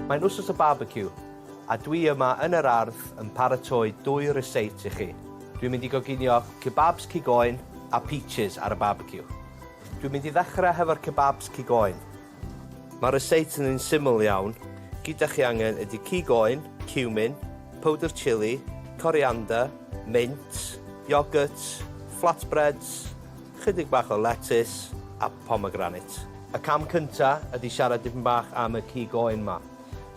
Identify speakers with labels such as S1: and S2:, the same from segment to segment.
S1: Mae'n wsos y barbeciw, a dwi yma yn yr ardd yn paratoi dwy ryseit i chi. Dwi'n mynd i goginio kebabs cig oen a peaches ar y barbeciw. Dwi'n mynd i ddechrau hefo'r kebabs cig oen. Mae'r ryseit yn un syml iawn. Gyda chi angen ydy cig oen, cumin, powdr chili, coriander, mint, yoghurt, flatbreads, chydig bach o letys a pomegranate. Y cam cynta ydy siarad dipyn bach am y cig oen 'ma.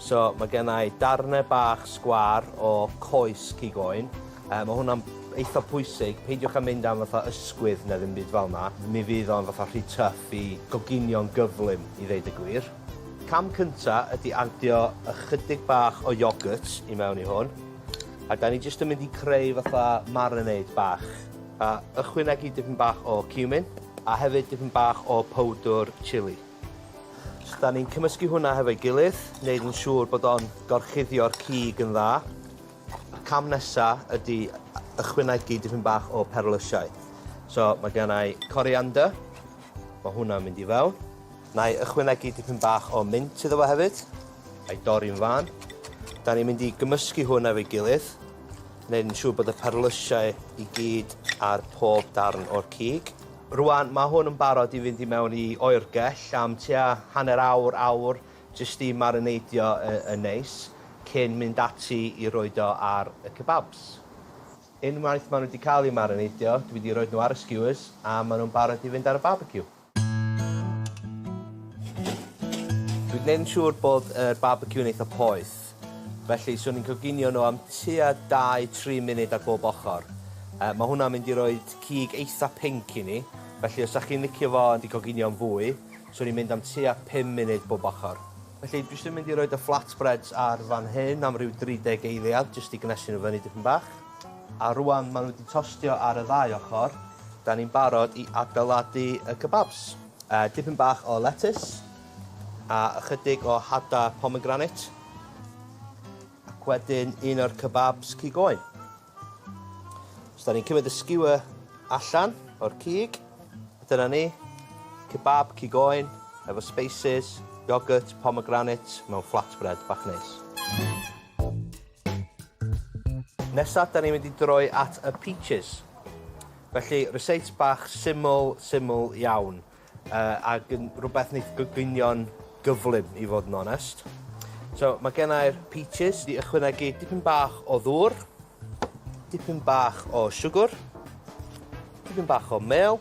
S1: So mae gen i darnau bach sgwâr o coes cig oen. Yy ma' hwnna'n eitha pwysig, peidiwch â mynd am fatha ysgwydd neu ddim byd fel 'na. Mi fydd o'n fatha rhy tough i goginio'n gyflym i ddeud y gwir. Cam cynta ydy adio ychydig bach o yoghurt i mewn i hwn. A 'dan ni jyst yn mynd i creu fatha marinade bach. A ychwanegu dipyn bach o cumin. A hefyd dipyn bach o powdwr chili. So 'dan ni'n cymysgu hwnna hefo'i gilydd, neud yn siŵr bod o'n gorchuddio'r cig yn dda. Y cam nesa ydi ychwanegu dipyn bach o perlysiau. So ma' gennai coriander, ma' hwnna'n mynd i fewn. Nai ychwanegu dipyn bach o mint iddo fo hefyd, a'i dorri'n fân. 'Dan ni'n mynd i gymysgu hwn efo'i gilydd, neud yn siŵr bod y perlysiau i gyd ar pob darn o'r cig. Rwan, mae hwn yn barod i fynd i mewn i oergell am tua hanner awr, awr, jyst i marineidio yn neis, cyn mynd ati i roid o ar y kebabs. Unwaith maen nhw wedi cael eu marineidio, dwi wedi roid nhw ar y skewers a maen nhw'n barod i fynd ar y barbeciw. Dwi 'di neud yn siŵr bod yr barbeciw yn eitha poeth, felly swn i'n coginio nhw am tua 2-3 munud ar bob ochr. Yy ma' hwnna'n mynd i roid cig eitha pinc i ni, felly os 'dach chi'n licio fo 'di coginio'n fwy, swn i'n mynd am tua pum munud bob ochr. Felly dwi jyst yn mynd i roid y flatbreads ar fan hyn am ryw 30 eiliad jyst i gnesu nhw fyny dipyn bach. A rŵan ma' nhw 'di tostio ar y ddau ochr, 'dan ni'n barod i adeiladu y kebabs. Yy dipyn bach o letys, a ychydig o hada pomegranate, ac wedyn un o'r kebabs cig oen. So 'dan ni'n cymryd y skewer allan o'r cig, a dyna ni, kebab cig oen efo spices, yoghurt, pomegranate mewn flatbread bach neis. Nesa, da ni'n mynd i droi at y peaches. Felly, ryseit bach syml, syml iawn. Uh, ac yn rhywbeth wneith goginio'n gyflym, i fod yn onest. So, mae gennau'r peaches i ychwanegu dipyn bach o ddŵr, dipyn bach o siwgr, dipyn bach o mel,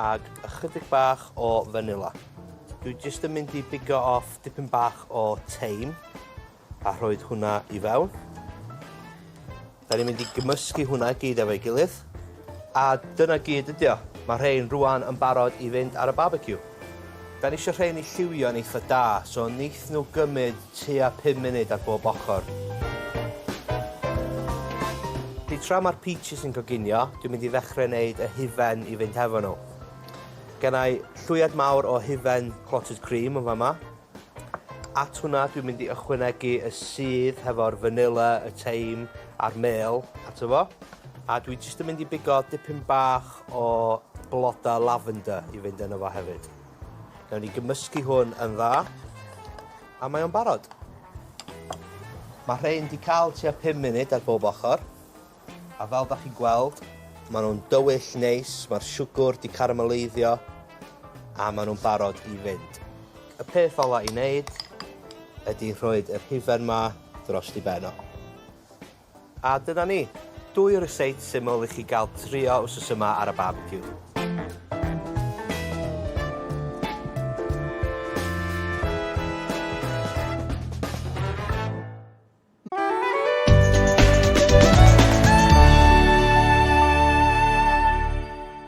S1: ag ychydig bach o vanilla. Dwi jyst yn mynd i bigo off dipyn bach o thyme. A rhoid hwnna i fewn. Da ni'n mynd i gymysgu hwnna i gyd efo'i gilydd. A dyna gyd ydi o. Mae rhein rwan yn barod i fynd ar y barbeciw. Da ni eisiau rhein i lliwio'n eitha da, so neith nhw gymryd tua 5 munud ar bob ochr. Felly tra mae'r peaches yn coginio, dwi'n mynd i ddechrau wneud y hufen i fynd hefo nhw. Gennai llwyad mawr o hufen clotted cream yn fama. At hwnna dwi'n mynd i ychwanegu y sudd hefo'r vanilla, y thyme a'r mêl ato fo. A dwi jyst yn mynd i bigo dipyn bach o bloda lavender i fynd yno fo hefyd. Nawn ni gymysgu hwn yn dda, a mae o'n barod. Mae rhein 'di cael tua 5 munud ar bob ochr. A fel da chi'n gweld, maen nhw'n dywyll neis, mae'r siwgr 'di carameleiddio, a maen nhw'n barod i fynd. Y peth ola i wneud ydy rhoi yr hufen 'ma dros di ben o. A dyna ni, dwy ryseit syml i chi gael trio wsos yma ar y barbeciw.